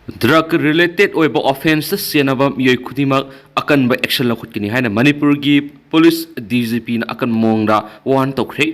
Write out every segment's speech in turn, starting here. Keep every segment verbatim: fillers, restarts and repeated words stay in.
Drug related ꯑꯣꯏꯕ offenceꯇ ꯆꯦꯟꯅꯕ ꯃꯤꯑꯣꯏ ꯈꯨꯗꯤꯡꯃꯛ ꯑꯀꯟꯕ action ꯂꯧꯈꯠꯀꯅꯤ ꯍꯥꯏꯅ ꯃꯅꯤꯄꯨꯔꯒꯤ police DGPꯅ ꯑꯀꯟꯕ ꯃꯑꯣꯡꯗ warn ꯇꯧꯈ꯭ꯔꯦ꯫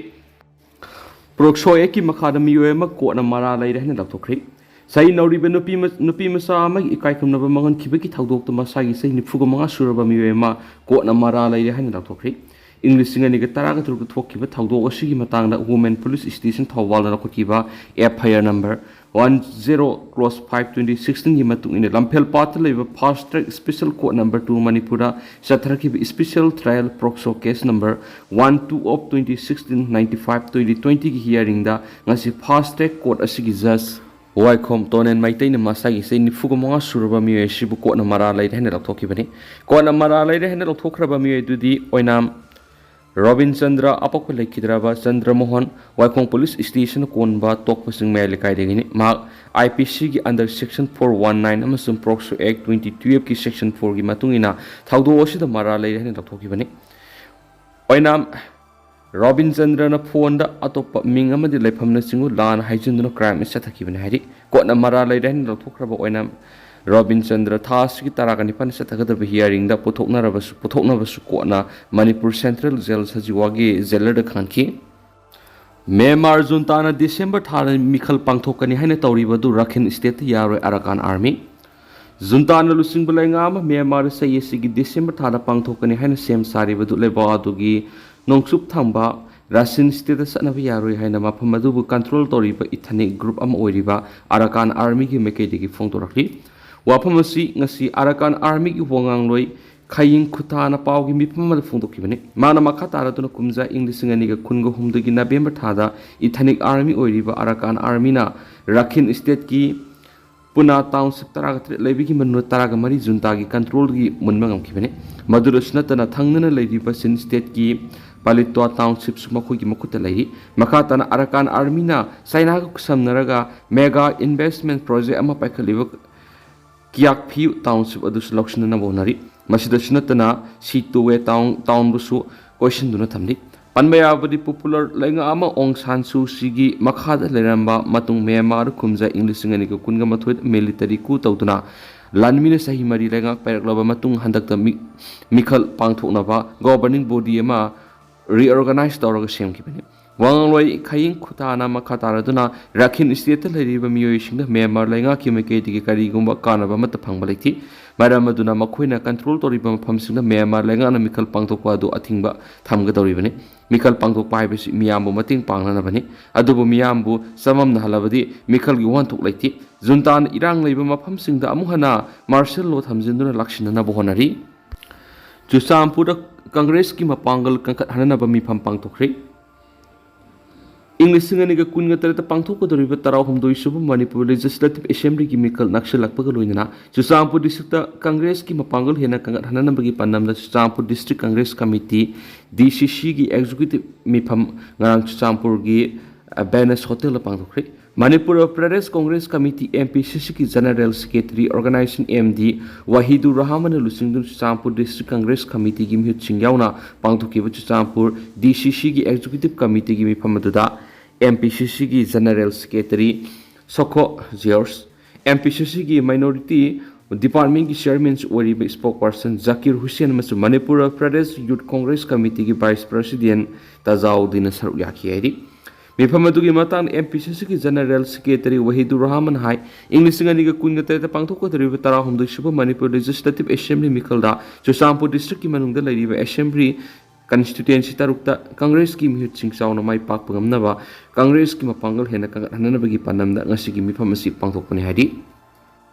POCSO Actꯀꯤ ꯃꯈꯥꯗ ꯃꯤꯑꯣꯏ ꯑꯃ courtꯅ ꯃꯔꯥꯜ ꯂꯩꯔꯦ ꯍꯥꯏꯅ ꯂꯥꯎꯊꯣꯛꯈ꯭ꯔꯦ꯫ ꯆꯍꯤ ꯅꯧꯔꯤꯕ ꯅꯨꯄꯤ ꯃ-, ꯅꯨꯄꯤ ꯃꯆꯥ ꯑꯃꯒꯤ ꯏꯀꯥꯏ ꯈꯨꯝꯅꯕ ꯃꯥꯡꯍꯟꯈꯤꯕꯒꯤ ꯊꯧꯗꯣꯛꯇ ꯃꯁꯥꯒꯤ ꯆꯍꯤ ꯅꯤꯐꯨꯒ ꯃꯉꯥ ꯁꯨꯔꯕ ꯃꯤꯑꯣꯏ ꯑꯃ courtꯅ ꯃꯔꯥꯜ ꯂꯩꯔꯦ ꯍꯥꯏꯅ ꯂꯥꯎꯊꯣꯛꯈ꯭ꯔꯦ꯫ ꯏꯪ ꯂꯤꯁꯤꯡ ꯑꯅꯤꯒ ꯇꯔꯥꯒ ꯇꯔꯨꯛꯇ ꯊꯣꯛꯈꯤꯕ ꯊꯧꯗꯣꯛ ꯑꯁꯤꯒꯤ ꯃꯇꯥꯡꯗ Women Police Station ꯊꯧꯕꯥꯜꯗ ꯂꯧꯈꯠꯈꯤꯕ FIR number one zero cross five twenty sixteenꯒꯤ ꯃꯇꯨꯡ ꯏꯟꯅ ꯂꯝꯐꯦꯜ ꯄꯥꯠꯇ ꯂꯩꯕ Fast Track Special Court number two ꯃꯅꯤꯄꯨꯔꯗ ꯆꯠꯊꯔꯛꯈꯤꯕ special trial POCSO case number one two of twenty sixteen ninety five twenty twentyꯒꯤ hearingꯗ ꯉꯁꯤ Fast Track Court ꯑꯁꯤꯒꯤ judge ꯋꯥꯏꯈꯣꯝ ꯇꯣꯅꯦꯟ ꯃꯩꯇꯩꯅ ꯃꯁꯥꯒꯤ ꯆꯍꯤ ꯅꯤꯐꯨꯒ ꯃꯉꯥ ꯁꯨꯔꯕ ꯃꯤꯑꯣꯏ ꯑꯁꯤꯕꯨ courtꯅ ꯃꯔꯥꯜ ꯂꯩꯔꯦ ꯍꯥꯏꯅ ꯂꯧꯊꯣꯛꯈꯤꯕꯅꯤ꯫ Courtꯅ ꯃꯔꯥꯜ ꯂꯩꯔꯦ ꯍꯥꯏꯅ ꯂꯧꯊꯣꯛꯈ꯭ꯔꯕ ꯃꯤꯑꯣꯏ ꯑꯗꯨꯗꯤ ꯑꯣꯏꯅꯥꯝ ꯔꯣꯕꯤꯟ ꯆꯟꯗ꯭ꯔ, ꯑꯄꯣꯛꯄ ꯂꯩꯈꯤꯗ꯭ꯔꯕ ꯆꯟꯗ꯭ꯔ ꯃꯣꯍꯟ, ꯋꯥꯏꯈꯣꯡ police stationꯅ ꯀꯣꯟꯕ ꯇꯣꯛꯄ ꯆꯤꯡꯃꯩ ꯂꯩꯀꯥꯏꯗꯒꯤꯅꯤ꯫ ꯃꯍꯥꯛ IPCꯒꯤ under section four one nine ꯑꯃꯁꯨꯡ POCSO Act twenty twelveꯀꯤ section fourꯒꯤ ꯃꯇꯨꯡ ꯏꯟꯅ ꯊꯧꯗꯣꯛ ꯑꯁꯤꯗ ꯃꯔꯥꯜ ꯂꯩꯔꯦ ꯍꯥꯏꯅ ꯂꯧꯊꯣꯛꯈꯤꯕꯅꯤ꯫ ꯑꯣꯏꯅꯥꯝ ꯔꯣꯕꯤꯟ ꯆꯟꯗ꯭ꯔꯅ phoneꯗ ꯑꯇꯣꯞꯄ ꯃꯤꯡ ꯑꯃꯗꯤ ꯂꯩꯐꯝꯅꯆꯤꯡꯕ ꯂꯥꯟꯅ ꯍꯥꯏꯖꯤꯟꯗꯨꯅ crime ꯑꯁꯤ ꯆꯠꯊꯈꯤꯕꯅꯤ ꯍꯥꯏꯔꯤ꯫ Courtꯅ ꯃꯔꯥꯜ ꯂꯩꯔꯦ ꯍꯥꯏꯅ ꯂꯧꯊꯣꯛꯈ꯭ꯔꯕ ꯑꯣꯏꯅꯥꯝ ꯔꯣꯕꯤꯟ ꯆꯟꯗ꯭ꯔ ꯊꯥ ꯑꯁꯤꯒꯤ ꯇꯔꯥꯒ ꯅꯤꯄꯥꯟꯗ ꯆꯠꯊꯒꯗꯕ hearingꯗ ꯄꯨꯊꯣꯛꯅꯔꯕꯁꯨ, ꯄꯨꯊꯣꯛꯅꯕꯁꯨ courtꯅ ꯃꯅꯤꯄꯨꯔ Central Jail ꯁꯖꯤꯋꯥꯒꯤ jailerꯗ ꯈꯪꯍꯟꯈꯤ꯫ ꯃ꯭ꯌꯥꯟꯃꯥꯔ ꯖꯨꯟꯇꯥꯅ December ꯊꯥꯗ ꯃꯤꯈꯜ ꯄꯥꯡꯊꯣꯛꯀꯅꯤ ꯍꯥꯏꯅ ꯇꯧꯔꯤꯕ ꯑꯗꯨ ꯔꯥꯈꯤꯟ stateꯇ ꯌꯥꯔꯣꯏ ꯑꯔꯥꯀꯥꯟ army꯫ ꯖꯨꯟꯇꯥꯅ ꯂꯨꯆꯤꯡꯕ ꯂꯩꯉꯥꯛ ꯑꯃ ꯃ꯭ꯌꯥꯟꯃꯥꯔꯗ ꯆꯍꯤ ꯑꯁꯤꯒꯤ December ꯊꯥꯗ ꯄꯥꯡꯊꯣꯛꯀꯅꯤ ꯍꯥꯏꯅ ꯁꯦꯝ ꯁꯥꯔꯤꯕꯗꯨ ꯂꯩꯕꯥꯛ ꯑꯗꯨꯒꯤ ꯅꯣꯡꯆꯨꯞ ꯊꯪꯕ ꯔꯥꯈꯤꯟ stateꯇ ꯆꯠꯅꯕ ꯌꯥꯔꯣꯏ ꯍꯥꯏꯅ ꯃꯐꯝ ꯑꯗꯨꯕꯨ control ꯇꯧꯔꯤꯕ ethnic group ꯑꯃ ꯑꯣꯏꯔꯤꯕ ꯑꯔꯥꯀꯥꯟ armyꯒꯤ ꯃꯥꯏꯀꯩꯗꯒꯤ ꯐꯣꯡꯗꯣꯔꯛꯂꯤ꯫ ꯋꯥꯐꯝ ꯑꯁꯤ ꯉꯁꯤ ꯑꯔꯥꯀꯥꯟ armyꯒꯤ ꯋꯥꯉꯥꯡꯂꯣꯏ ꯈꯌꯤꯡ ꯈꯨꯊꯥꯅ ꯄꯥꯎꯒꯤ ꯃꯤꯐꯝ ꯑꯃꯗ ꯐꯣꯡꯗꯣꯛꯈꯤꯕꯅꯤ꯫ ꯃꯥꯅ ꯃꯈꯥ ꯇꯥꯔꯗꯨꯅ ꯀꯨꯝꯖꯥ ꯏꯪ ꯂꯤꯁꯤꯡ ꯑꯅꯤꯒ ꯀꯨꯟꯒ ꯍꯨꯝꯗꯣꯏꯒꯤ November ꯊꯥꯗ ethnic army ꯑꯣꯏꯔꯤꯕ ꯑꯔꯥꯀꯥꯟ armyꯅ ꯔꯥꯈꯤꯟ stateꯀꯤ ꯄꯨꯅꯥ township ꯇꯔꯥꯒ ꯇꯔꯦꯠ ꯂꯩꯕꯒꯤ ꯃꯅꯨꯡꯗ ꯇꯔꯥꯒ ꯃꯔꯤ ꯖꯨꯟꯇꯥꯒꯤ controlꯒꯤ ꯃꯨꯟꯕ ꯉꯝꯈꯤꯕꯅꯤ꯫ ꯃꯗꯨꯗꯁꯨ ꯅꯠꯇꯅ ꯊꯪꯅꯅ ꯂꯩꯔꯤꯕ ꯆꯤꯟ stateꯀꯤ ꯄꯥꯂꯤꯇ꯭ꯋꯥ townshipꯁꯨ ꯃꯈꯣꯏꯒꯤ ꯃꯈꯨꯠꯇ ꯂꯩꯔꯤ꯫ ꯃꯈꯥ ꯇꯥꯅ ꯑꯔꯥꯀꯥꯟ armyꯅ ꯆꯥꯏꯅꯥꯒ ꯈꯨꯠꯁꯝꯅꯔꯒ mega investment project ꯑꯃ ꯄꯥꯏꯈꯠꯂꯤꯕ ꯀꯤꯌꯥꯛꯐꯤꯌꯨ township ꯑꯗꯨꯁꯨ ꯂꯧꯁꯤꯟꯅꯅꯕ ꯍꯣꯠꯅꯔꯤ꯫ ꯃꯁꯤꯗꯁꯨ ꯅꯠꯇꯅ ꯁꯤꯇꯨꯋꯦ town, townꯕꯨꯁꯨ ꯀꯣꯏꯁꯤꯟꯗꯨꯅ ꯊꯝꯂꯤ꯫ ꯄꯟꯕ ꯌꯥꯕꯗꯤ, ꯄꯣꯄꯨꯂꯔ ꯂꯩꯉꯥꯛ ꯑꯃ ꯑꯣꯡ ꯁꯥꯟ ꯁꯨ ꯁꯤꯒꯤ ꯃꯈꯥꯗ ꯂꯩꯔꯝꯕ ꯃꯇꯨꯡ ꯃ꯭ꯌꯥꯟꯃꯥꯔ ꯈꯨꯝꯖ ꯏꯪ ꯂꯤꯁꯤꯡ ꯑꯅꯤꯒ ꯀꯨꯟꯒ ꯃꯥꯊꯣꯏ ꯃꯤꯂꯤꯇꯔꯤ ꯀꯨ ꯇꯧꯗꯨꯅ ꯂꯥꯟꯃꯤꯅ ꯆꯍꯤ ꯃꯔꯤ ꯂꯩꯉꯥꯛ ꯄꯥꯏꯔꯛꯂꯕ ꯃꯇꯨꯡ ꯍꯟꯗꯛꯇ ꯃꯤ-, ꯃꯤꯈꯜ ꯄꯥꯡꯊꯣꯛꯅꯕ ꯒꯣꯕꯔꯅꯤꯡ ꯕꯣꯗꯤ ꯑꯃ ꯔꯤꯑꯣꯔꯒꯅꯥꯏꯖ ꯇꯧꯔꯒ ꯁꯦꯝꯈꯤꯕꯅꯤ꯫ ꯋꯥꯉꯥꯡꯂꯣꯏ ꯈꯌꯤꯡ ꯈꯨꯇꯥꯅ ꯃꯈꯥ ꯇꯥꯔꯗꯨꯅ ꯔꯥꯈꯤꯟ ꯁ꯭ꯇꯦꯠꯇ ꯂꯩꯔꯤꯕ ꯃꯤꯑꯣꯏꯁꯤꯡꯗ ꯃ꯭ꯌꯥꯟꯃꯥꯔ ꯂꯩꯉꯥꯛꯀꯤ ꯃꯥꯏꯀꯩꯗꯒꯤ ꯀꯔꯤꯒꯨꯝꯕ ꯀꯥꯟꯅꯕ ꯑꯃꯠꯇ ꯐꯪꯕ ꯂꯩꯇꯦ꯫ ꯃꯔꯝ ꯑꯗꯨꯅ ꯃꯈꯣꯏꯅ ꯀꯟꯇ꯭ꯔꯣꯜ ꯇꯧꯔꯤꯕ ꯃꯐꯝꯁꯤꯡꯗ ꯃ꯭ꯌꯥꯟꯃꯥꯔ ꯂꯩꯉꯥꯛꯅ ꯃꯤꯈꯜ ꯄꯥꯡꯊꯣꯛꯄ ꯑꯗꯨ ꯑꯊꯤꯡꯕ ꯊꯝꯒꯗꯧꯔꯤꯕꯅꯤ꯫ ꯃꯤꯈꯜ ꯄꯥꯡꯊꯣꯛꯄ ꯍꯥꯏꯕꯁꯤ ꯃꯤꯌꯥꯝꯕꯨ ꯃꯇꯦꯡ ꯄꯥꯡꯅꯅꯕꯅꯤ꯫ ꯑꯗꯨꯕꯨ ꯃꯤꯌꯥꯝꯕꯨ ꯆꯃꯝꯅꯍꯜꯂꯕꯗꯤ ꯃꯤꯈꯜꯒꯤ ꯋꯥꯍꯟꯊꯣꯛ ꯂꯩꯇꯦ꯫ ꯖꯨꯟꯇꯥꯅ ꯏꯔꯥꯡ ꯂꯩꯕ ꯃꯐꯝꯁꯤꯡꯗ ꯑꯃꯨꯛ ꯍꯟꯅ ꯃꯥꯔꯁꯦꯜ ꯂꯣ ꯊꯝꯖꯤꯟꯗꯨꯅ ꯂꯥꯛꯁꯤꯟꯅꯅꯕ ꯍꯣꯠꯅꯔꯤ꯫ ꯆꯨꯔꯆꯥꯟꯄꯨꯔꯗ ꯀꯪꯒ꯭ꯔꯦꯁꯀꯤ ꯃꯄꯥꯡꯒꯜ ꯀꯟꯈꯠꯍꯟꯅꯅꯕ ꯃꯤꯐꯝ ꯄꯥꯡꯊꯣꯛꯈ꯭ꯔꯦ꯫ ꯏꯪ ꯂꯤꯁꯤꯡ ꯑꯅꯤꯒ ꯀꯨꯟꯒ ꯇꯔꯦꯠꯇ ꯄꯥꯡꯊꯣꯛꯀꯗꯧꯔꯤꯕ ꯇꯔꯥꯍꯨꯝꯗꯣꯏ ꯁꯨꯕ ꯃꯅꯤꯄꯨꯔ ꯂꯦꯖꯤꯁꯂꯦꯇꯤꯚ ꯑꯦꯁꯦꯝꯕ꯭ꯂꯤꯒꯤ ꯃꯤꯈꯜ ꯅꯛꯁꯤꯜꯂꯛꯄꯒ ꯂꯣꯏꯅꯅ ꯆꯨꯔꯆꯥꯟꯄꯨꯔ ꯗꯤꯁꯇ꯭ꯔꯤꯛꯇ ꯀꯪꯒ꯭ꯔꯦꯁꯀꯤ ꯃꯄꯥꯡꯒꯜ ꯍꯦꯟꯅ ꯀꯟꯈꯠꯍꯟꯅꯕꯒꯤ ꯄꯥꯟꯗꯝꯗ Churachandpur district Congress committee, D C ꯁꯤꯒꯤ ꯑꯦꯛꯖꯤꯀ꯭ꯌꯨꯇꯤꯚ ꯃꯤꯐꯝ ꯉꯔꯥꯡ ꯆꯨꯔꯆꯥꯟꯄꯨꯔꯒꯤ, ꯑ, ꯕꯦꯅꯁ ꯍꯣꯇꯦꯜꯗ ꯄꯥꯡꯊꯣꯛꯈ꯭ꯔꯦ꯫ Manipur Pradesh Congress committee, M P C ꯁꯤꯒꯤ general secretary, organising M D Wahidur ꯔꯍꯃꯟꯅ ꯂꯨꯆꯤꯡꯗꯨꯅ ꯆꯨꯔꯆꯥꯟꯄꯨꯔ ꯗꯤꯁꯇ꯭ꯔꯤꯛ ꯀꯪꯒ꯭ꯔꯦꯁ ꯀꯃꯤꯇꯤꯒꯤ ꯃꯤꯍꯨꯠꯁꯤꯡ ꯌꯥꯎꯅ ꯄꯥꯡꯊꯣꯛꯈꯤꯕ ꯆꯨꯔꯆꯥꯟꯄꯨꯔ ꯗꯤ ꯁꯤ ꯁꯤꯒꯤ ꯑꯦꯛꯖꯤꯀ꯭ꯌꯨꯇꯤꯚ ꯀꯃꯤꯇꯤꯒꯤ ꯃꯤꯐꯝ ꯑꯗꯨꯗ ꯑꯦꯝ ꯄꯤ ꯁꯤ ꯁꯤꯒꯤ general secretary ꯁꯣꯈꯣ ꯖꯤꯌꯣꯔꯁ, M P C ꯁꯤꯒꯤ ꯃꯥꯏꯅꯣꯔꯤꯇꯤ ꯗꯤꯄꯥꯔꯠꯃꯦꯟꯒꯤ ꯆꯤꯌꯔꯃꯦꯟꯁꯨ ꯑꯣꯏꯔꯤꯕ ꯏꯁꯄꯣꯛ ꯄꯔꯁꯟ ꯖꯀꯤꯔ ꯍꯨꯁꯦꯟ ꯑꯃꯁꯨꯡ ꯃꯅꯤꯄꯨꯔ ꯄ꯭ꯔꯗꯦꯁ ꯌꯨꯠ ꯀꯣꯡꯒ꯭ꯔꯦꯁ ꯀꯃꯤꯇꯤꯒꯤ ꯚꯥꯏꯁ ꯄ꯭ꯔꯁꯤꯗꯦꯟ ꯇꯖꯥꯎꯗꯤꯟꯅ ꯁꯔꯨꯛ ꯌꯥꯈꯤ ꯍꯥꯏꯔꯤ꯫ ꯃꯤꯐꯝ ꯑꯗꯨꯒꯤ ꯃꯇꯥꯡꯗ ꯑꯦꯝ ꯄꯤ ꯁꯤ ꯁꯤꯒꯤ ꯖꯦꯅꯔꯦꯜ ꯁꯦꯀ꯭ꯔꯦꯇꯔꯤ ꯋꯥꯍꯤꯗꯨꯔ ꯔꯍꯃꯟ ꯍꯥꯏ, ꯏꯪ ꯂꯤꯁꯤꯡ ꯑꯅꯤꯒ ꯀꯨꯟꯒ ꯇꯔꯦꯠꯇ ꯄꯥꯡꯊꯣꯛꯀꯗꯧꯔꯤꯕ ꯇꯔꯥꯍꯨꯝꯗꯣꯏ ꯁꯨꯕ ꯃꯅꯤꯄꯨꯔ ꯂꯦꯖꯤꯁꯂꯦꯇꯤꯚ ꯑꯦꯁꯦꯝꯕ꯭ꯂꯤ ꯃꯤꯈꯜꯗ ꯆꯨꯔꯆꯥꯟꯄꯨꯔ ꯗꯤꯁꯇ꯭ꯔꯤꯛꯀꯤ ꯃꯅꯨꯡꯗ ꯂꯩꯔꯤꯕ ꯑꯦꯁꯦꯝꯕ꯭ꯂꯤ ꯀꯟꯁꯇꯤꯇ꯭ꯋꯦꯟꯁꯤ ꯇꯔꯨꯛꯇ ꯀꯪꯒ꯭ꯔꯦꯁꯀꯤ ꯃꯤꯍꯨꯠꯁꯤꯡ ꯆꯥꯎꯅ ꯃꯥꯏ ꯄꯥꯛꯄ ꯉꯝꯅꯕ ꯀꯪꯒ꯭ꯔꯦꯁꯀꯤ ꯃꯄꯥꯡꯒꯜ ꯍꯦꯟꯅ ꯀꯟꯈꯠꯍꯟꯅꯕꯒꯤ ꯄꯥꯟꯗꯝꯗ ꯉꯁꯤꯒꯤ ꯃꯤꯐꯝ ꯑꯁꯤ ꯄꯥꯡꯊꯣꯛꯄꯅꯤ ꯍꯥꯏꯔꯤ꯫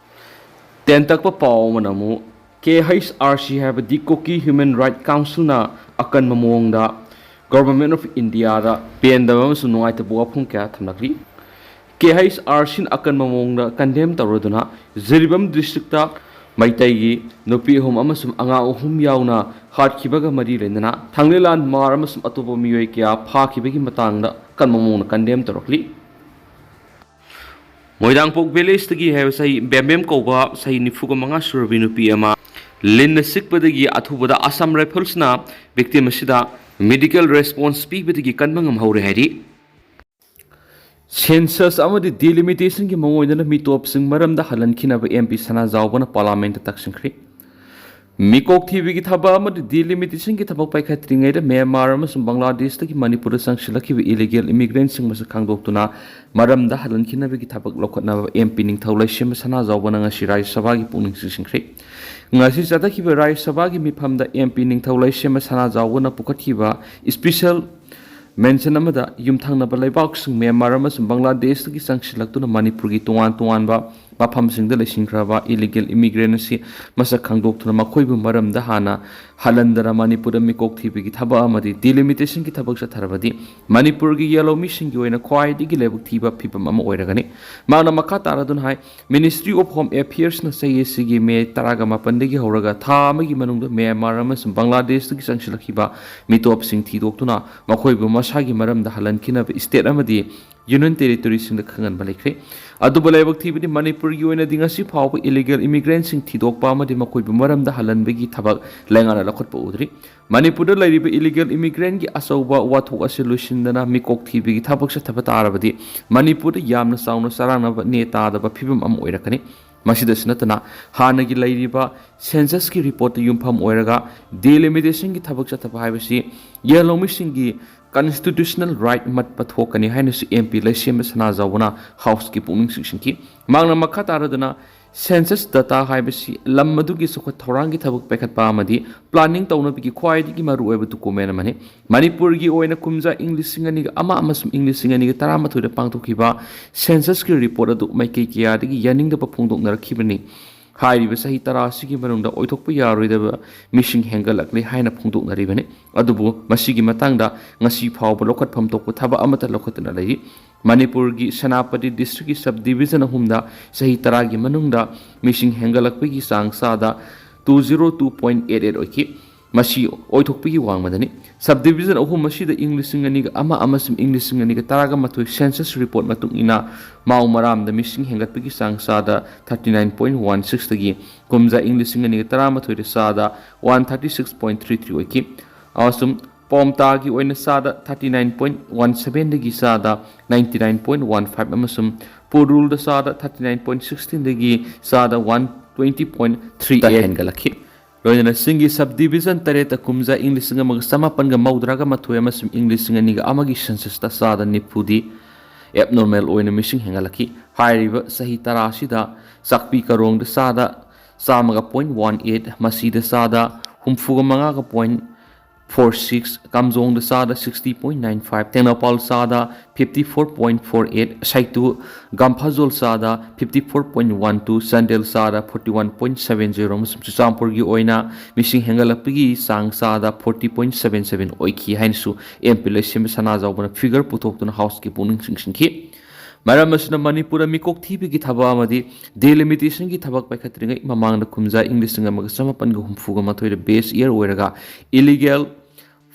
ꯇꯦꯟꯇꯛꯄ ꯄꯥꯎ ꯑꯃꯅ ꯑꯃꯨꯛ, ꯀꯦ ꯍꯩꯆ ꯑꯥꯔ ꯁꯤ ꯍꯥꯏꯕꯗꯤ ꯀꯨꯀꯤ ꯍ꯭ꯌꯨꯃꯦꯟ ꯔꯥꯏꯠ ꯀꯥꯎꯟꯁꯤꯜꯅ ꯑꯀꯟꯕ ꯃꯑꯣꯡꯗ ꯒꯣꯚꯔꯟꯃꯦꯟꯠ ꯑꯣꯐ ꯏꯟꯗꯤꯌꯥꯗ ꯄꯦꯟꯗꯕ ꯑꯃꯁꯨꯡ ꯅꯨꯡꯉꯥꯏꯇꯕ ꯋꯥꯐꯝ ꯀꯌꯥ ꯊꯝꯂꯛꯂꯤ꯫ ꯀꯦ ꯍꯩꯆ ꯑꯥꯔ ꯁꯤꯅ ꯑꯀꯟꯕ ꯃꯑꯣꯡꯗ ꯀꯟꯗꯦꯝ ꯇꯧꯔꯗꯨꯅ ꯖꯤꯔꯤꯕꯥꯝ ꯗꯤꯁꯇ꯭ꯔꯤꯛꯇ ꯃꯩꯇꯩꯒꯤ ꯅꯨꯄꯤ ꯑꯍꯨꯝ ꯑꯃꯁꯨꯡ ꯑꯉꯥꯡ ꯑꯍꯨꯝ ꯌꯥꯎꯅ ꯍꯥꯠꯈꯤꯕꯒ ꯃꯔꯤ ꯂꯩꯅꯅ ꯊꯥꯡꯂꯩꯂꯥꯟ ꯃꯥꯔ ꯑꯃꯁꯨꯡ ꯑꯇꯣꯞꯄ ꯃꯤꯑꯣꯏ ꯀꯌꯥ ꯐꯥꯈꯤꯕꯒꯤ ꯃꯇꯥꯡꯗ ꯑꯀꯟꯕ ꯃꯑꯣꯡꯗ ꯀꯟꯗꯦꯝ ꯇꯧꯔꯛꯂꯤ꯫ ꯃꯣꯏꯔꯥꯡꯄꯣꯛ ꯚꯤꯂꯦꯖꯇꯒꯤ ꯍꯥꯏꯕ ꯆꯍꯤ ꯕꯦꯝꯕꯦꯝ ꯀꯧꯕ ꯆꯍꯤ ꯅꯤꯐꯨꯒ ꯃꯉꯥ ꯁꯨꯔꯕꯤ ꯅꯨꯄꯤ ꯑꯃ ꯂꯤꯟꯅ ꯆꯤꯛꯄꯗꯒꯤ ꯑꯊꯨꯕꯗ ꯑꯁꯥꯝ ꯔꯥꯏꯐꯜꯁꯅ ꯚꯤꯛꯇꯤꯝ ꯑꯁꯤꯗ ꯃꯦꯗꯤꯀꯦꯜ ꯔꯦꯁꯄꯣꯟꯁ ꯄꯤꯕꯗꯒꯤ ꯀꯟꯕ ꯉꯝꯍꯧꯔꯦ ꯍꯥꯏꯔꯤ꯫ ꯁꯦꯟꯁꯁ ꯑꯃꯗꯤ ꯗꯤꯂꯤꯃꯤꯇꯦꯁꯟꯒꯤ ꯃꯑꯣꯡ ꯑꯣꯏꯅ ꯃꯤꯇꯣꯞꯁꯤꯡ ꯃꯔꯝꯗ ꯍꯜꯍꯟꯈꯤꯅꯕ ꯑꯦꯝ ꯄꯤ ꯁꯅꯥꯖꯥꯎꯕꯅ ꯄꯥꯔꯂꯥꯃꯦꯟꯠꯇ ꯇꯛꯁꯤꯟꯈ꯭ꯔꯤ꯫ ꯃꯤꯀꯣꯛ ꯊꯤꯕꯒꯤ ꯊꯕꯛ ꯑꯃꯗꯤ ꯗꯤꯂꯤꯃꯤꯇꯦꯁꯟꯒꯤ ꯊꯕꯛ ꯄꯥꯏꯈꯠꯇ꯭ꯔꯤꯉꯩꯗ ꯃ꯭ꯌꯥꯟꯃꯥꯔ ꯑꯃꯁꯨꯡ ꯕꯪꯒ꯭ꯂꯥꯗꯦꯁꯇꯒꯤ ꯃꯅꯤꯄꯨꯔꯗ ꯆꯪꯁꯤꯜꯂꯛꯈꯤꯕ ꯏꯂꯤꯒꯦꯜ ꯏꯃꯤꯒ꯭ꯔꯦꯟꯠꯁꯤꯡ ꯃꯁꯛ ꯈꯪꯗꯣꯛꯇꯨꯅ ꯃꯔꯝꯗ ꯍꯜꯍꯟꯈꯤꯅꯕꯒꯤ ꯊꯕꯛ ꯂꯧꯈꯠꯅꯕ ꯑꯦꯝ ꯄꯤ ꯅꯤꯡꯊꯧ ꯂꯩꯁꯦꯝꯕ ꯁꯅꯥꯖꯥꯎꯕꯅ ꯉꯁꯤ ꯔꯥꯖ꯭ꯌ ꯁꯚꯥꯒꯤ ꯄꯨꯛꯅꯤꯡ ꯆꯤꯡꯁꯤꯟꯈ꯭ꯔꯤ꯫ ꯉꯁꯤ ꯆꯠꯊꯈꯤꯕ ꯔꯥꯖ꯭ꯌ ꯁꯚꯥꯒꯤ ꯃꯤꯐꯝꯗ ꯑꯦꯝ ꯄꯤ ꯅꯤꯡꯊꯧ ꯂꯩꯁꯦꯝꯕ ꯁꯅꯥꯖꯥꯎꯕꯅ ꯄꯨꯈꯠꯈꯤꯕ ꯏꯁꯄꯤꯁꯦꯜ ꯃꯦꯟꯁꯟ ꯑꯃꯗ ꯌꯨꯝꯊꯪꯅꯕ ꯂꯩꯕꯥꯛꯁꯤꯡ ꯃ꯭ꯌꯥꯟꯃꯥꯔ ꯑꯃꯁꯨꯡ ꯕꯪꯒ꯭ꯂꯥꯗꯦꯁꯇꯒꯤ ꯆꯪꯁꯤꯜꯂꯛꯇꯨꯅ ꯃꯅꯤꯄꯨꯔꯒꯤ ꯇꯣꯉꯥꯟ ꯇꯣꯉꯥꯟꯕ ꯃꯐꯝꯁꯤꯡꯗ ꯂꯩꯁꯤꯟꯈ꯭ꯔꯕ ꯏꯂꯤꯒꯦꯜ ꯏꯃꯤꯒ꯭ꯔꯦꯟ ꯑꯁꯤ ꯃꯁꯛ ꯈꯪꯗꯣꯛꯇꯨꯅ ꯃꯈꯣꯏꯕꯨ ꯃꯔꯝꯗ ꯍꯥꯟꯅ ꯍꯜꯍꯟꯗꯅ ꯃꯅꯤꯄꯨꯔꯗ ꯃꯤꯀꯣꯛ ꯊꯤꯕꯒꯤ ꯊꯕꯛ ꯑꯃꯗꯤ ꯗꯤꯂꯤꯃꯤꯇꯦꯁꯟꯒꯤ ꯊꯕꯛ ꯆꯠꯊꯔꯕꯗꯤ ꯃꯅꯤꯄꯨꯔꯒꯤ ꯌꯦꯜꯍꯧꯃꯤꯁꯤꯡꯒꯤ ꯑꯣꯏꯅ ꯈ꯭ꯋꯥꯏꯗꯒꯤ ꯂꯥꯏꯕꯛ ꯊꯤꯕ ꯐꯤꯕꯝ ꯑꯃ ꯑꯣꯏꯔꯒꯅꯤ꯫ ꯃꯍꯥꯛꯅ ꯃꯈꯥ ꯇꯥꯔꯗꯨꯅ ꯍꯥꯏ, Ministry of Home Affairsꯅ ꯆꯍꯤ ꯑꯁꯤꯒꯤ ꯃꯦ ꯇꯔꯥꯒ ꯃꯥꯄꯟꯗꯒꯤ ꯍꯧꯔꯒ ꯊꯥ ꯑꯃꯒꯤ ꯃꯅꯨꯡꯗ ꯃ꯭ꯌꯥꯟꯃꯥꯔ ꯑꯃꯁꯨꯡ ꯕꯪꯒ꯭ꯂꯥꯗꯦꯁꯇꯒꯤ ꯆꯪꯁꯤꯜꯂꯛꯈꯤꯕ ꯃꯤꯇꯣꯞꯁꯤꯡ ꯊꯤꯗꯣꯛꯇꯨꯅ ꯃꯈꯣꯏꯕꯨ ꯃꯁꯥꯒꯤ ꯃꯔꯝꯗ ꯍꯜꯍꯟꯈꯤꯅꯕ ꯁ꯭ꯇꯦꯠ ꯑꯃꯗꯤ ꯌꯨꯅꯤꯌꯟ ꯇꯦꯔꯤꯇꯣꯔꯤꯁꯤꯡꯗ ꯈꯪꯍꯟꯕ ꯂꯩꯈ꯭ꯔꯦ꯫ ꯑꯗꯨꯕꯨ ꯂꯥꯏꯕꯛ ꯊꯤꯕꯗꯤ ꯃꯅꯤꯄꯨꯔꯒꯤ ꯑꯣꯏꯅꯗꯤ ꯉꯁꯤ ꯐꯥꯎꯕ ꯏꯂꯤꯒꯦꯜ ꯏꯃꯤꯒ꯭ꯔꯦꯟꯁꯤꯡ ꯊꯤꯗꯣꯛꯄ ꯑꯃꯗꯤ ꯃꯈꯣꯏꯕꯨ ꯃꯔꯝꯗ ꯍꯜꯍꯟꯕꯒꯤ ꯊꯕꯛ ꯂꯩꯉꯥꯛꯅ ꯂꯧꯈꯠꯄ ꯎꯗ꯭ꯔꯤ꯫ ꯃꯅꯤꯄꯨꯔꯗ ꯂꯩꯔꯤꯕ ꯏꯂꯤꯒꯦꯜ ꯏꯃꯤꯒ꯭ꯔꯦꯟꯒꯤ ꯑꯆꯧꯕ ꯋꯥꯊꯣꯛ ꯑꯁꯤ ꯂꯣꯏꯁꯤꯟꯗꯅ ꯃꯤꯀꯣꯛ ꯊꯤꯕꯒꯤ ꯊꯕꯛ ꯆꯠꯊꯕ ꯇꯥꯔꯕꯗꯤ ꯃꯅꯤꯄꯨꯔꯗ ꯌꯥꯝꯅ ꯆꯥꯎꯅ ꯆꯔꯥꯡꯅꯕ ꯅꯦ ꯇꯥꯗꯕ ꯐꯤꯕꯝ ꯑꯃ ꯑꯣꯏꯔꯛꯀꯅꯤ꯫ ꯃꯁꯤꯗꯁꯨ ꯅꯠꯇꯅ ꯍꯥꯟꯅꯒꯤ ꯂꯩꯔꯤꯕ ꯁꯦꯟꯁꯁꯀꯤ ꯔꯤꯄꯣꯔꯠꯇ ꯌꯨꯝꯐꯝ ꯑꯣꯏꯔꯒ ꯗꯤꯂꯤꯃꯤꯇꯦꯁꯟꯒꯤ ꯊꯕꯛ ꯆꯠꯊꯕ ꯍꯥꯏꯕꯁꯤ ꯌꯦꯜꯍꯧꯃꯤꯁꯤꯡꯒꯤ ꯀꯟꯁꯇꯤꯇ꯭ꯌꯨꯁꯅꯦꯜ ꯔꯥꯏꯠ ꯃꯠꯄ ꯊꯣꯛꯀꯅꯤ ꯍꯥꯏꯅꯁꯨ ꯑꯦꯝ ꯄꯤ ꯂꯩꯁꯦꯝꯕ ꯁꯅꯥꯖꯥꯎꯕꯅ ꯍꯥꯎꯁꯀꯤ ꯄꯨꯛꯅꯤꯡ ꯆꯤꯡꯁꯤꯟꯈꯤ꯫ ꯃꯍꯥꯛꯅ ꯃꯈꯥ ꯇꯥꯔꯗꯨꯅ ꯁꯦꯟꯁꯁ ꯗꯇꯥ ꯍꯥꯏꯕꯁꯤ ꯂꯝ ꯑꯗꯨꯒꯤ ꯆꯥꯎꯈꯠ ꯊꯧꯔꯥꯡꯒꯤ ꯊꯕꯛ ꯄꯥꯏꯈꯠꯄ ꯑꯃꯗꯤ ꯄ꯭ꯂꯥꯅꯤꯡ ꯇꯧꯅꯕꯒꯤ ꯈ꯭ꯋꯥꯏꯗꯒꯤ ꯃꯔꯨꯑꯣꯏꯕ ꯗꯣꯀꯨꯃꯦꯟ ꯑꯃꯅꯤ꯫ ꯃꯅꯤꯄꯨꯔꯒꯤ ꯑꯣꯏꯅ ꯀꯨꯝꯖꯥ ꯏꯪ ꯂꯤꯁꯤꯡ ꯑꯅꯤꯒ ꯑꯃ ꯑꯃꯁꯨꯡ ꯏꯪ ꯂꯤꯁꯤꯡ ꯑꯅꯤꯒ ꯇꯔꯥꯃꯥꯊꯣꯏꯗ ꯄꯥꯡꯊꯣꯛꯈꯤꯕ ꯁꯦꯟꯁꯁꯀꯤ ꯔꯤꯄꯣꯔꯠ ꯑꯗꯨ ꯃꯥꯏꯀꯩ ꯀꯌꯥꯗꯒꯤ ꯌꯥꯅꯤꯡꯗꯕ ꯐꯣꯡꯗꯣꯛꯅꯔꯛꯈꯤꯕꯅꯤ꯫ ꯍꯥꯏꯔꯤꯕ ꯆꯍꯤ ꯇꯔꯥ ꯑꯁꯤꯒꯤ ꯃꯅꯨꯡꯗ ꯑꯣꯏꯊꯣꯛꯄ ꯌꯥꯔꯣꯏꯗꯕ ꯃꯤꯁꯤꯡ ꯍꯦꯟꯒꯠꯂꯛꯂꯦ ꯍꯥꯏꯅ ꯐꯣꯡꯗꯣꯛꯅꯔꯤꯕꯅꯤ꯫ ꯑꯗꯨꯕꯨ ꯃꯁꯤꯒꯤ ꯃꯇꯥꯡꯗ ꯉꯁꯤ ꯐꯥꯎꯕ ꯂꯧꯈꯠꯐꯝ ꯊꯣꯛꯄ ꯊꯕꯛ ꯑꯃꯠꯇ ꯂꯧꯈꯠꯇꯨꯅ ꯂꯩꯔꯤ꯫ ꯃꯅꯤꯄꯨꯔꯒꯤ ꯁꯦꯅꯥꯄꯇꯤ ꯗꯤꯁꯇ꯭ꯔꯤꯛꯀꯤ ꯁꯕ ꯗꯤꯕꯤꯖꯟ ꯑꯍꯨꯝꯗ ꯆꯍꯤ ꯇꯔꯥꯒꯤ ꯃꯅꯨꯡꯗ ꯃꯤꯁꯤꯡ ꯍꯦꯟꯒꯠꯂꯛꯄꯒꯤ ꯆꯥꯡ ꯆꯥꯗ two zero two point eight eight ꯑꯣꯏꯈꯤ꯫ ꯃꯁꯤ ꯑꯣꯏꯊꯣꯛꯄꯒꯤ ꯋꯥꯡꯃꯗꯅꯤ꯫ ꯁꯕ ꯗꯤꯕꯤꯖꯟ ꯑꯍꯨꯝ ꯑꯁꯤꯗ ꯏꯪ ꯂꯤꯁꯤꯡ ꯑꯅꯤꯒ ꯑꯃ ꯑꯃꯁꯨꯡ ꯏꯪ ꯂꯤꯁꯤꯡ ꯑꯅꯤꯒ ꯇꯔꯥꯒ ꯃꯥꯊꯣꯏ ꯁꯦꯟꯁꯁ ꯔꯤꯄꯣꯔꯠ ꯃꯇꯨꯡ ꯏꯟꯅ ꯃꯥꯎ ꯃꯔꯥꯝꯗ ꯃꯤꯁꯤꯡ ꯍꯦꯟꯒꯠꯄꯒꯤ ꯆꯥꯡ ꯆꯥꯗ thirty nine point one sixꯇꯒꯤ ꯀꯨꯝꯖꯥ ꯏꯪ ꯂꯤꯁꯤꯡ ꯑꯅꯤꯒ ꯇꯔꯥꯃꯥꯊꯣꯏꯗ ꯆꯥꯗ one thirty six point three three ꯑꯣꯏꯈꯤ꯫ ꯑꯃꯁꯨꯡ ꯀꯣꯝꯇꯥꯒꯤ ꯑꯣꯏꯅ ꯆꯥꯗ ꯊꯥꯔꯇꯤ ꯅꯥꯏꯟ ꯄꯣꯏꯟ ꯋꯥꯟ ꯁꯕꯦꯟꯗꯒꯤ ꯆꯥꯗ ninety nine point one five ꯑꯃꯁꯨꯡ ꯄꯨꯔꯨꯜꯗ ꯆꯥꯗ ꯊꯥꯔꯇꯤ ꯅꯥꯏꯟ ꯄꯣꯏꯟ ꯁꯤꯛꯁꯇꯤꯟꯗꯒꯤ ꯆꯥꯗ ꯋꯥꯟ ꯇ꯭ꯋꯦꯟꯇꯤ ꯄꯣꯏꯟ ꯊ꯭ꯔꯤ ꯍꯦꯟꯒꯠꯂꯛꯈꯤ꯫ ꯂꯣꯏꯅꯅ ꯆꯤꯡꯒꯤ ꯁꯕ ꯗꯤꯕꯤꯖꯟ ꯇꯔꯦꯠꯇ ꯀꯨꯝꯖꯥ ꯏꯪ ꯂꯤꯁꯤꯡ ꯑꯃꯒ ꯆꯃꯥꯄꯟꯒ ꯃꯧꯗ꯭ꯔꯥꯒ ꯃꯥꯊꯣꯏ ꯑꯃꯁꯨꯡ ꯏꯪ ꯂꯤꯁꯤꯡ ꯑꯅꯤꯒ ꯑꯃꯒꯤ ꯁꯦꯟꯁꯁꯇ ꯆꯥꯗ ꯅꯤꯐꯨꯗꯤ ꯑꯦꯕꯅꯣꯔꯃꯦꯜ ꯑꯣꯏꯅ ꯃꯤꯁꯤꯡ ꯍꯦꯟꯒꯠꯂꯛꯈꯤ꯫ ꯍꯥꯏꯔꯤꯕ ꯆꯍꯤ ꯇꯔꯥ ꯑꯁꯤꯗ ꯆꯥꯛꯄꯤ ꯀꯔꯣꯡꯗ ꯆꯥꯗ ꯆꯥꯝꯃꯒ ꯄꯣꯏꯟ ꯋꯥꯟ ꯑꯩꯠ, ꯃꯁꯤꯗ ꯆꯥꯗ ꯍꯨꯝꯐꯨꯒ ꯃꯉꯥꯒ ꯄꯣꯏꯟ ꯐꯣꯔ ꯁꯤꯛꯁ, ꯀꯥꯝꯖꯣꯡꯗ ꯆꯥꯗ sixty point nine five, Tengnoupal ꯆꯥꯗ fifty four point four eight, Saitu Gamphazol ꯆꯥꯗ fifty four point one two, Chandel ꯆꯥꯗ forty one point seven zero ꯑꯃꯁꯨꯡ ꯆꯨꯔꯆꯥꯟꯄꯨꯔꯒꯤ ꯑꯣꯏꯅ ꯃꯤꯁꯤꯡ ꯍꯦꯟꯒꯠꯂꯛꯄꯒꯤ ꯆꯥꯡ ꯆꯥꯗ ꯐꯣꯔꯇꯤ ꯄꯣꯏꯟ ꯁꯕꯦꯟ ꯁꯕꯦꯟ ꯑꯣꯏꯈꯤ ꯍꯥꯏꯅꯁꯨ ꯑꯦꯝ ꯄꯤ ꯂꯩꯁꯦꯝꯕ ꯁꯅꯥꯖꯥꯎꯕꯅ ꯐꯤꯒꯔ ꯄꯨꯊꯣꯛꯇꯨꯅ ꯍꯥꯎꯁꯀꯤ ꯄꯨꯛꯅꯤꯡ ꯆꯤꯡꯁꯤꯟꯈꯤ꯫ ꯃꯔꯝ ꯑꯁꯤꯅ ꯃꯅꯤꯄꯨꯔꯗ ꯃꯤꯀꯣꯛ ꯊꯤꯕꯒꯤ ꯊꯕꯛ ꯑꯃꯗꯤ ꯗꯤꯂꯤꯃꯤꯇꯦꯁꯟꯒꯤ ꯊꯕꯛ ꯄꯥꯏꯈꯠꯇ꯭ꯔꯤꯉꯩ ꯃꯃꯥꯡꯗ ꯀꯨꯝꯖꯥ ꯏꯪ ꯂꯤꯁꯤꯡ ꯑꯃꯒ ꯆꯃꯥꯄꯟꯒ ꯍꯨꯝꯐꯨꯒ ꯃꯥꯊꯣꯏꯗ ꯕꯦꯁ ꯏꯌꯔ ꯑꯣꯏꯔꯒ ꯏꯂꯤꯒꯦꯜ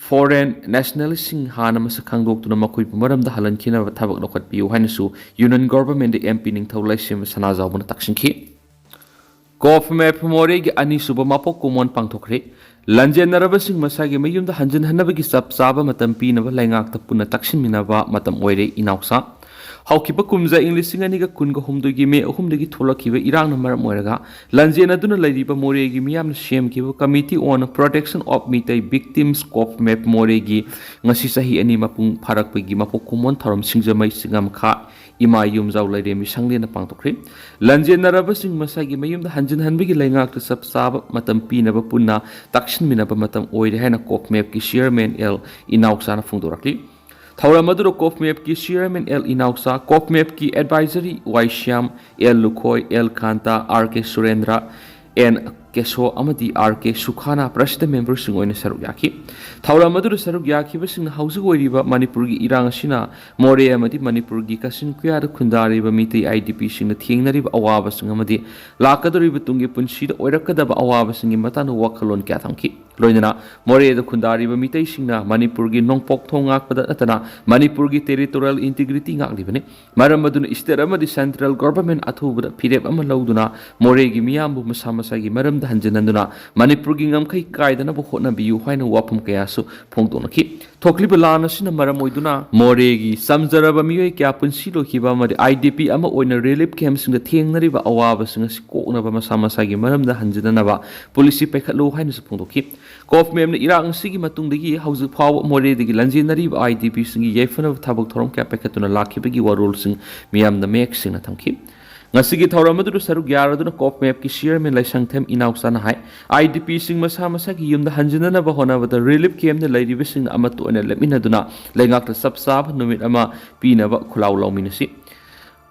ꯐꯣꯔꯦꯟ ꯅꯦꯁꯅꯦꯂꯤꯁꯁꯤꯡ ꯍꯥꯟꯅ ꯃꯁꯛ ꯈꯪꯗꯣꯛꯇꯨꯅ ꯃꯈꯣꯏꯕꯨ ꯃꯔꯝꯗ ꯍꯜꯍꯟꯈꯤꯅꯕ ꯊꯕꯛ ꯂꯧꯈꯠꯄꯤꯌꯨ ꯍꯥꯏꯅꯁꯨ ꯌꯨꯅꯤꯌꯟ ꯒꯣꯚꯔꯟꯃꯦꯟꯠꯇ ꯑꯦꯝ ꯄꯤ ꯅꯤꯡꯊꯧ ꯂꯩꯁꯦꯝꯕ ꯁꯅꯥꯖꯥꯎꯕꯅ ꯇꯛꯁꯤꯟꯈꯤ꯫ ꯀꯣꯐ ꯃꯦꯞ ꯃꯣꯔꯦꯒꯤ ꯑꯅꯤꯁꯨꯕ ꯃꯄꯣꯛ ꯀꯨꯝꯑꯣꯟ ꯄꯥꯡꯊꯣꯛꯈ꯭ꯔꯦ꯫ ꯂꯥꯟꯖꯦꯟꯅꯔꯕꯁꯤꯡ ꯃꯁꯥꯒꯤ ꯃꯌꯨꯝꯗ ꯍꯟꯖꯤꯟ ꯍꯟꯅꯕꯒꯤ ꯆꯞ ꯆꯥꯕ ꯃꯇꯝ ꯄꯤꯅꯕ ꯂꯩꯉꯥꯛꯇ ꯄꯨꯟꯅ ꯇꯛꯁꯤꯟꯃꯤꯟꯅꯕ ꯃꯇꯝ ꯑꯣꯏꯔꯦ ꯏꯅꯥꯎꯆꯥ꯫ ꯍꯧꯈꯤꯕ ꯀꯨꯝꯖꯥ ꯏꯪ ꯂꯤꯁꯤꯡ ꯑꯅꯤꯒ ꯀꯨꯟꯒ ꯍꯨꯝꯗꯣꯏꯒꯤ ꯃꯦ ꯑꯍꯨꯝꯗꯒꯤ ꯊꯣꯛꯂꯛꯈꯤꯕ ꯏꯔꯥꯡꯅ ꯃꯔꯝ ꯑꯣꯏꯔꯒ ꯂꯥꯟꯖꯦꯟꯅꯗꯨꯅ ꯂꯩꯔꯤꯕ ꯃꯣꯔꯦꯒꯤ ꯃꯤꯌꯥꯝꯅ ꯁꯦꯝꯈꯤꯕ Committee on Protection of Meitei Victims, cough map ꯃꯣꯔꯦꯒꯤ ꯉꯁꯤ ꯆꯍꯤ ꯑꯅꯤ ꯃꯄꯨꯡ ꯐꯥꯔꯛꯄꯒꯤ ꯃꯄꯣꯛ ꯀꯨꯝꯑꯣꯟ ꯊꯧꯔꯝ ꯁꯤꯡꯖꯃꯩ ꯆꯤꯡꯉꯝꯈꯥ ꯏꯃꯥ ꯌꯨꯝꯖꯥꯎ ꯂꯩꯔꯦꯝꯕꯤ ꯁꯪꯂꯦꯟꯅ ꯄꯥꯡꯊꯣꯛꯈ꯭ꯔꯦ꯫ ꯂꯥꯟꯖꯦꯟꯅꯔꯕꯁꯤꯡ ꯃꯁꯥꯒꯤ ꯃꯌꯨꯝꯗ ꯍꯟꯖꯤꯟ ꯍꯟꯕꯒꯤ ꯂꯩꯉꯥꯛꯇ ꯆꯞ ꯆꯥꯕ ꯃꯇꯝ ꯄꯤꯅꯕ ꯄꯨꯟꯅ ꯇꯛꯁꯤꯟꯃꯤꯟꯅꯕ ꯃꯇꯝ ꯑꯣꯏꯔꯦ ꯍꯥꯏꯅ ꯀꯣꯐ ꯃꯦꯞꯀꯤ ꯆꯤꯌꯔꯃꯦꯟ ꯑꯦꯜ ꯏꯅꯥꯎꯆꯥꯅ ꯐꯣꯡꯗꯣꯔꯛꯂꯤ꯫ ꯊꯧꯔꯝ ꯑꯗꯨꯗ ꯀꯣꯐ ꯃꯦꯞꯀꯤ ꯆꯤꯌꯔꯃꯦꯟ ꯑꯦꯜ ꯏꯅꯥꯎꯆꯥ, ꯀꯣꯐ ꯃꯦꯞꯀꯤ advisory Y Shyam, L Lukhoi, L Kanta, R K Surendra, N Keso ꯑꯃꯗꯤ ꯑꯥꯔ ꯀꯦ ꯁꯨꯈꯥꯅ ꯄ꯭ꯔꯁꯤꯗꯦꯟꯠ ꯃꯦꯝꯕꯔꯁꯤꯡ ꯑꯣꯏꯅ ꯁꯔꯨꯛ ꯌꯥꯈꯤ꯫ ꯊꯧꯔꯝ ꯑꯗꯨꯗ ꯁꯔꯨꯛ ꯌꯥꯈꯤꯕꯁꯤꯡꯅ ꯍꯧꯖꯤꯛ ꯑꯣꯏꯔꯤꯕ ꯃꯅꯤꯄꯨꯔꯒꯤ ꯏꯔꯥꯡ ꯑꯁꯤꯅ ꯃꯣꯔꯦ ꯑꯃꯗꯤ ꯃꯅꯤꯄꯨꯔꯒꯤ ꯀꯥꯆꯤꯟ ꯀꯣꯌꯥꯗ ꯈꯨꯟꯗꯥꯔꯤꯕ ꯃꯤꯇꯩ ꯑꯥꯏ ꯗꯤ ꯄꯤꯁꯤꯡꯅ ꯊꯦꯡꯅꯔꯤꯕ ꯑꯋꯥꯕꯁꯤꯡ ꯑꯃꯗꯤ ꯂꯥꯛꯀꯗꯧꯔꯤꯕ ꯇꯨꯡꯒꯤ ꯄꯨꯟꯁꯤꯗ ꯑꯣꯏꯔꯛꯀꯗꯕ ꯑꯋꯥꯕꯁꯤꯡꯒꯤ ꯃꯇꯥꯡꯗ ꯋꯥꯈꯜꯂꯣꯟ ꯀꯌꯥ ꯊꯝꯈꯤ꯫ ꯂꯣꯏꯅꯅ ꯃꯣꯔꯦꯗ ꯈꯨꯟꯗꯥꯔꯤꯕ ꯃꯤꯇꯩꯁꯤꯡꯅ ꯃꯅꯤꯄꯨꯔꯒꯤ ꯅꯣꯡꯄꯣꯛ ꯊꯣꯡ ꯉꯥꯛꯄꯗ ꯅꯠꯇꯅ ꯃꯅꯤꯄꯨꯔꯒꯤ territorial integrity ꯉꯥꯛꯂꯤꯕꯅꯤ꯫ ꯃꯔꯝ ꯑꯗꯨꯅ state ꯑꯃꯗꯤ central government ꯑꯊꯨꯕꯗ ꯐꯤꯔꯦꯞ ꯑꯃ ꯂꯧꯗꯨꯅ ꯃꯣꯔꯦꯒꯤ ꯃꯤꯌꯥꯝꯕꯨ ꯃꯁꯥ ꯃꯁꯥꯒꯤ ꯃꯔꯝꯗ ꯍꯟꯖꯤꯟꯍꯟꯗꯨꯅ ꯃꯅꯤꯄꯨꯔꯒꯤ ꯉꯝꯈꯩ ꯀꯥꯏꯗꯅꯕ ꯍꯣꯠꯅꯕꯤꯌꯨ ꯍꯥꯏꯅ ꯋꯥꯐꯝ ꯀꯌꯥꯁꯨ ꯐꯣꯡꯗꯣꯛꯅꯈꯤ꯫ ꯊꯣꯛꯂꯤꯕ ꯂꯥꯟ ꯑꯁꯤꯅ ꯃꯔꯝ ꯑꯣꯏꯗꯨꯅ ꯃꯣꯔꯦꯒꯤ ꯆꯝꯖꯔꯕ ꯃꯤꯑꯣꯏ ꯀꯌꯥ ꯄꯨꯟꯁꯤ ꯂꯣꯏꯈꯤꯕ ꯑꯃꯗꯤ I D P ꯑꯃ ꯑꯣꯏꯅ relief campꯁꯤꯡꯗ ꯊꯦꯡꯅꯔꯤꯕ ꯑꯋꯥꯕꯁꯤꯡ ꯑꯁꯤ ꯀꯣꯛꯅꯕ ꯃꯁꯥ ꯃꯁꯥꯒꯤ ꯃꯔꯝꯗ ꯍꯟꯖꯤꯟꯅꯅꯕ policy ꯄꯥꯏꯈꯠꯂꯨ ꯍꯥꯏꯅꯁꯨ ꯐꯣꯡꯗꯣꯛꯈꯤ꯫ ꯀꯣꯐꯃꯦꯞꯅ ꯏꯔꯥꯡ ꯑꯁꯤꯒꯤ ꯃꯇꯨꯡꯗꯒꯤ ꯍꯧꯖꯤꯛ ꯐꯥꯎꯕ ꯃꯣꯔꯦꯗꯒꯤ ꯂꯟꯖꯦꯟꯅꯔꯤꯕ I D Pꯁꯤꯡꯒꯤ ꯌꯥꯏꯐꯅꯕ ꯊꯕꯛ ꯊꯧꯔꯝ ꯀꯌꯥ ꯄꯥꯏꯈꯠꯇꯨꯅ ꯂꯥꯛꯈꯤꯕꯒꯤ ꯋꯥꯔꯣꯜꯁꯤꯡ ꯃꯤꯌꯥꯝꯗ ꯃꯌꯦꯛ ꯁꯦꯡꯅ ꯊꯝꯈꯤ꯫ ꯉꯁꯤꯒꯤ ꯊꯧꯔꯝ ꯑꯗꯨꯗ ꯁꯔꯨꯛ ꯌꯥꯔꯗꯨꯅ ꯀꯣꯐꯃꯦꯞꯀꯤ chairman ꯂꯥꯏꯁꯪꯊꯦꯝ ꯏꯅꯥꯎꯆꯥꯅ ꯍꯥꯏ, I D Pꯁꯤꯡ ꯃꯁꯥ ꯃꯁꯥꯒꯤ ꯌꯨꯝꯗ ꯍꯟꯖꯤꯟꯅꯅꯕ ꯍꯣꯠꯅꯕꯗ relief campꯇ ꯂꯩꯔꯤꯕꯁꯤꯡꯅ ꯑꯃꯠꯇ ꯑꯣꯏꯅ ꯂꯦꯞꯃꯤꯟꯅꯗꯨꯅ ꯂꯩꯉꯥꯛꯇ ꯆꯞ ꯆꯥꯕ ꯅꯨꯃꯤꯠ ꯑꯃ ꯄꯤꯅꯕ ꯈꯨꯜꯂꯥꯎ ꯂꯥꯎꯃꯤꯟꯅꯁꯤ꯫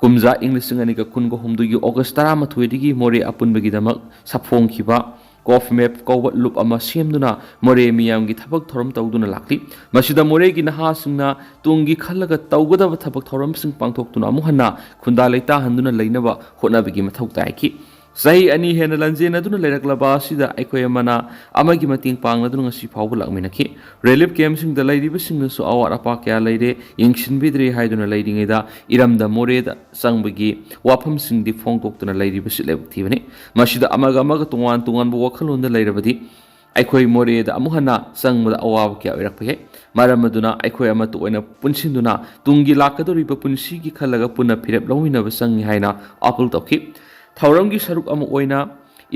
ꯀꯨꯝꯖꯥ ꯏꯪ ꯂꯤꯁꯤꯡ ꯑꯅꯤꯒ ꯀꯨꯟꯒ ꯍꯨꯝꯗꯣꯏꯒꯤ August ꯇꯔꯥꯃꯥꯊꯣꯏꯗꯒꯤ ꯃꯣꯔꯦ ꯑꯄꯨꯟꯕꯒꯤꯗꯃꯛ ꯁꯥꯐꯣꯡꯈꯤꯕ ꯀꯣꯐꯃꯦꯞ ꯀꯧꯕ ꯂꯨꯞ ꯑꯃ ꯁꯦꯝꯗꯨꯅ ꯃꯣꯔꯦ ꯃꯤꯌꯥꯝꯒꯤ ꯊꯕꯛ ꯊꯧꯔꯝ ꯇꯧꯗꯨꯅ ꯂꯥꯛꯂꯤ꯫ ꯃꯁꯤꯗ ꯃꯣꯔꯦꯒꯤ ꯅꯍꯥꯁꯤꯡꯅ ꯇꯨꯡꯒꯤ ꯈꯜꯂꯒ ꯇꯧꯒꯗꯕ ꯊꯕꯛ ꯊꯧꯔꯝꯁꯤꯡ ꯄꯥꯡꯊꯣꯛꯇꯨꯅ ꯑꯃꯨꯛ ꯍꯟꯅ ꯈꯨꯟꯗꯥ ꯂꯩꯇꯥꯍꯟꯗꯨꯅ ꯂꯩꯅꯕ ꯍꯣꯠꯅꯕꯒꯤ ꯃꯊꯧ ꯇꯥꯏꯈꯤ꯫ ꯆꯍꯤ ꯑꯅꯤ ꯍꯦꯟꯅ ꯂꯟꯖꯦꯟꯅꯗꯨꯅ ꯂꯩꯔꯛꯂꯕ ꯑꯁꯤꯗ ꯑꯩꯈꯣꯏ ꯑꯃꯅ ꯑꯃꯒꯤ ꯃꯇꯦꯡ ꯄꯥꯡꯅꯗꯨꯅ ꯉꯁꯤ ꯐꯥꯎꯕ ꯂꯥꯛꯃꯤꯟꯅꯈꯤ꯫ Relief campꯁꯤꯡꯗ ꯂꯩꯔꯤꯕꯁꯤꯡꯅꯁꯨ ꯑꯋꯥꯠ ꯑꯄꯥ ꯀꯌꯥ ꯂꯩꯔꯦ, ꯌꯦꯡꯁꯤꯟꯕꯤꯗ꯭ꯔꯦ ꯍꯥꯏꯗꯨꯅ ꯂꯩꯔꯤꯉꯩꯗ ꯏꯔꯝꯗꯝ ꯃꯣꯔꯦꯗ ꯆꯪꯕꯒꯤ ꯋꯥꯐꯝꯁꯤꯡꯗꯤ ꯐꯣꯡꯗꯣꯛꯇꯨꯅ ꯂꯩꯔꯤꯕꯁꯤ ꯂꯥꯏꯕꯛ ꯊꯤꯕꯅꯤ꯫ ꯃꯁꯤꯗ ꯑꯃꯒ ꯑꯃꯒ ꯇꯣꯉꯥꯟ ꯇꯣꯉꯥꯟꯕ ꯋꯥꯈꯜꯂꯣꯟꯗ ꯂꯩꯔꯕꯗꯤ ꯑꯩꯈꯣꯏ ꯃꯣꯔꯦꯗ ꯑꯃꯨꯛ ꯍꯟꯅ ꯆꯪꯕꯗ ꯑꯋꯥꯕ ꯀꯌꯥ ꯑꯣꯏꯔꯛꯄ ꯌꯥꯏ꯫ ꯃꯔꯝ ꯑꯗꯨꯅ ꯑꯩꯈꯣꯏ ꯑꯃꯠꯇ ꯑꯣꯏꯅ ꯄꯨꯟꯁꯤꯟꯗꯨꯅ ꯇꯨꯡꯒꯤ ꯂꯥꯛꯀꯗꯧꯔꯤꯕ ꯄꯨꯟꯁꯤꯒꯤ ꯈꯜꯂꯒ ꯄꯨꯟꯅ ꯐꯤꯔꯦꯞ ꯂꯧꯃꯤꯟꯅꯕ ꯆꯪꯏ ꯍꯥꯏꯅ ꯑꯥꯄꯤꯜ ꯇꯧꯈꯤ꯫ ꯊꯧꯔꯝꯒꯤ ꯁꯔꯨꯛ ꯑꯃ ꯑꯣꯏꯅ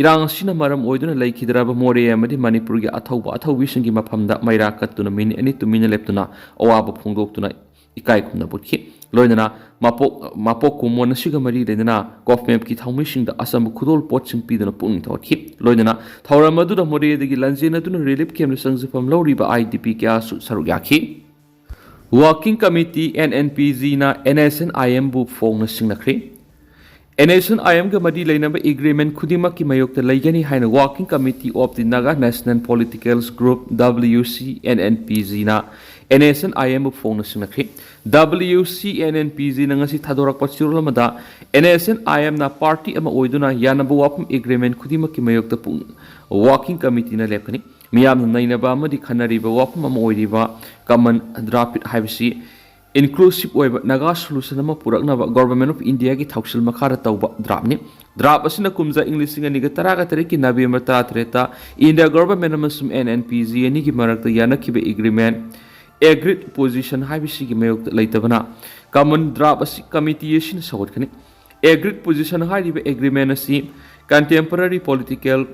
ꯏꯔꯥꯡ ꯑꯁꯤꯅ ꯃꯔꯝ ꯑꯣꯏꯗꯨꯅ ꯂꯩꯈꯤꯗ꯭ꯔꯕ ꯃꯣꯔꯦ ꯑꯃꯗꯤ ꯃꯅꯤꯄꯨꯔꯒꯤ ꯑꯊꯧꯕ ꯑꯊꯧꯕꯤꯁꯤꯡꯒꯤ ꯃꯐꯝꯗ ꯃꯩꯔꯥ ꯀꯠꯇꯨꯅ ꯃꯤꯅꯤꯠ ꯑꯅꯤ ꯇꯨꯃꯤꯟꯅ ꯂꯦꯞꯇꯨꯅ ꯑꯋꯥꯕ ꯐꯣꯡꯗꯣꯛꯇꯨꯅ ꯏꯀꯥꯏ ꯈꯨꯝꯅꯕ ꯎꯠꯈꯤ꯫ ꯂꯣꯏꯅꯅ ꯃꯄꯣꯛ, ꯃꯄꯣꯛ ꯀꯨꯝꯑꯣꯟ ꯑꯁꯤꯒ ꯃꯔꯤ ꯂꯩꯅꯅ ꯀꯣꯐꯃꯦꯞꯀꯤ ꯊꯧꯃꯤꯁꯤꯡꯗ ꯑꯆꯝꯕ ꯈꯨꯗꯣꯜ ꯄꯣꯠꯁꯤꯡ ꯄꯤꯗꯨꯅ ꯄꯨꯛꯅꯤꯡ ꯊꯧꯒꯠꯈꯤ꯫ ꯂꯣꯏꯅꯅ ꯊꯧꯔꯝ ꯑꯗꯨꯗ ꯃꯣꯔꯦꯗꯒꯤ ꯂꯟꯖꯦꯟꯅꯗꯨꯅ relief campꯇ ꯆꯪꯖꯐꯝ ꯂꯧꯔꯤꯕ I D P ꯀꯌꯥꯁꯨ ꯁꯔꯨꯛ ꯌꯥꯈꯤ꯫ Working Committee N N P Gꯅ N S N I Mꯕꯨ ꯐꯣꯡꯅ ꯁꯤꯡꯅꯈ꯭ꯔꯤ꯫ N S N I Mꯒ ꯃꯔꯤ ꯂꯩꯅꯕ agreement ꯈꯨꯗꯤꯡꯃꯛꯀꯤ ꯃꯥꯌꯣꯛꯇ ꯂꯩꯒꯅꯤ ꯍꯥꯏꯅ Working Committee of the Naga National Political Group, W C N N P Gꯅ N S N I Mꯕꯨ ꯐꯣꯡꯅ ꯁꯤꯡꯅꯈ꯭ꯔꯤ꯫ W C N N P Gꯅ ꯉꯁꯤ ꯊꯥꯗꯣꯔꯛꯄ ꯆꯦꯔꯣꯜ ꯑꯃꯗ N S N I Mꯅ party ꯑꯃ ꯑꯣꯏꯗꯨꯅ ꯌꯥꯅꯕ ꯋꯥꯐꯝ agreement ꯈꯨꯗꯤꯡꯃꯛꯀꯤ ꯃꯥꯌꯣꯛꯇ ꯄꯨꯡ Working Committeeꯅ ꯂꯦꯞꯀꯅꯤ꯫ ꯃꯤꯌꯥꯝꯅ ꯅꯩꯅꯕ ꯑꯃꯗꯤ ꯈꯟꯅꯔꯤꯕ ꯋꯥꯐꯝ ꯑꯃ ꯑꯣꯏꯔꯤꯕ ꯀꯃꯟ ꯗ꯭ꯔꯥꯐ ꯍꯥꯏꯕꯁꯤ ꯏꯟꯀ꯭ꯂꯨꯁꯤꯞ ꯑꯣꯏꯕ ꯅꯥꯒꯥ ꯁꯣꯂꯨꯁꯟ ꯑꯃ ꯄꯨꯔꯛꯅꯕ ꯒꯣꯚꯔꯟꯃꯦꯟ ꯑꯣꯐ ꯏꯟꯗꯤꯌꯥꯒꯤ ꯊꯧꯁꯤꯜ ꯃꯈꯥꯗ ꯇꯧꯕ ꯗ꯭ꯔꯥꯐꯅꯤ꯫ ꯗ꯭ꯔꯥꯐ ꯑꯁꯤꯅ ꯀꯨꯝꯖꯥ ꯏꯪ ꯂꯤꯁꯤꯡ ꯑꯅꯤꯒ ꯇꯔꯥꯒ ꯇꯔꯦꯠꯀꯤ ꯅꯕꯦꯝꯕꯔ ꯇꯔꯥꯇꯔꯦꯠꯇ ꯏꯟꯗꯤꯌꯥ ꯒꯣꯚꯔꯟꯃꯦꯟ ꯑꯃꯁꯨꯡ ꯑꯦꯟ ꯑꯦꯟ ꯄꯤ ꯖꯤ ꯑꯅꯤꯒꯤ ꯃꯔꯛꯇ ꯌꯥꯅꯈꯤꯕ ꯑꯦꯒ꯭ꯔꯤꯃꯦꯟ ꯑꯦꯒ꯭ꯔꯤꯠ ꯄꯣꯖꯤꯁꯟ ꯍꯥꯏꯕꯁꯤꯒꯤ ꯃꯥꯌꯣꯛꯇ ꯂꯩꯇꯕꯅ ꯀꯃꯟ ꯗ꯭ꯔꯥꯐ ꯑꯁꯤ ꯀꯃꯤꯇꯤ ꯑꯁꯤꯅ ꯁꯧꯒꯠꯀꯅꯤ꯫ ꯑꯦꯒ꯭ꯔꯤꯠ ꯄꯣꯖꯤꯁꯟ ꯍꯥꯏꯔꯤꯕ ꯑꯦꯒ꯭ꯔꯤꯃꯦꯟ ꯑꯁꯤ ꯀꯟꯇꯦꯝꯄꯔꯔꯤ ꯄꯣꯂꯤꯇꯤꯀꯦꯜ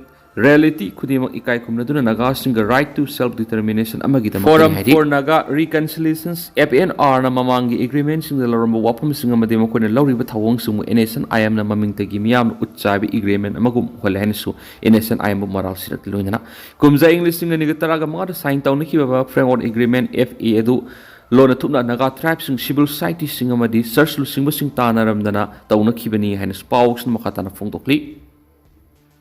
ꯔꯤꯌꯦꯂꯤꯇꯤ ꯈꯨꯗꯤꯡꯃꯛ ꯏꯀꯥꯏ ꯈꯨꯝꯅꯗꯨꯅ ꯅꯥꯒꯥꯁꯤꯡꯒ right to self determination ꯑꯃꯒꯤꯗꯃꯛ Forum for Naga Reconciliations, F N R ꯅ ꯃꯃꯥꯡꯒꯤ ꯑꯦꯒ꯭ꯔꯤꯃꯦꯟꯁꯤꯡꯗ ꯂꯧꯔꯝꯕ ꯋꯥꯐꯝꯁꯤꯡ ꯑꯃꯗꯤ ꯃꯈꯣꯏꯅ ꯂꯧꯔꯤꯕ ꯊꯧꯑꯣꯡꯁꯤꯡꯕꯨ N S N I M ꯅ ꯃꯃꯤꯡꯇꯒꯤ ꯃꯤꯌꯥꯝꯅ ꯎꯠ ꯆꯥꯏꯕ ꯑꯦꯒ꯭ꯔꯤꯃꯦꯟ ꯑꯃꯒꯨꯝ ꯎꯍꯜꯂꯦ ꯍꯥꯏꯅꯁꯨ N S N I M ꯕꯨ ꯃꯔꯥꯜ ꯁꯤꯔꯛꯇ ꯂꯣꯏꯅꯅ ꯀꯨꯝꯖꯥ ꯏꯪ ꯂꯤꯁꯤꯡ ꯑꯅꯤꯒ ꯇꯔꯥꯒ ꯃꯉꯥꯗ sign ꯇꯧꯅꯈꯤꯕ Framework Agreement, F A, ꯑꯗꯨ ꯂꯣꯟꯅ ꯊꯨꯞꯅ ꯅꯥꯒꯥ ꯇ꯭ꯔꯥꯏꯕꯁꯤꯡ, ꯁꯤꯚꯤꯜ ꯁꯣꯁꯥꯏꯇꯤꯁꯤꯡ ꯑꯃꯗꯤ ꯆꯔꯆ ꯂꯨꯆꯤꯡꯕꯁꯤꯡ ꯇꯥꯟꯅꯔꯝꯗꯅ ꯇꯧꯅꯈꯤꯕꯅꯤ ꯍꯥꯏꯅꯁꯨ ꯄꯥꯎꯁꯤꯡ ꯃꯈꯥ ꯇꯥꯅ ꯐꯣꯡꯗꯣꯛꯂꯤ꯫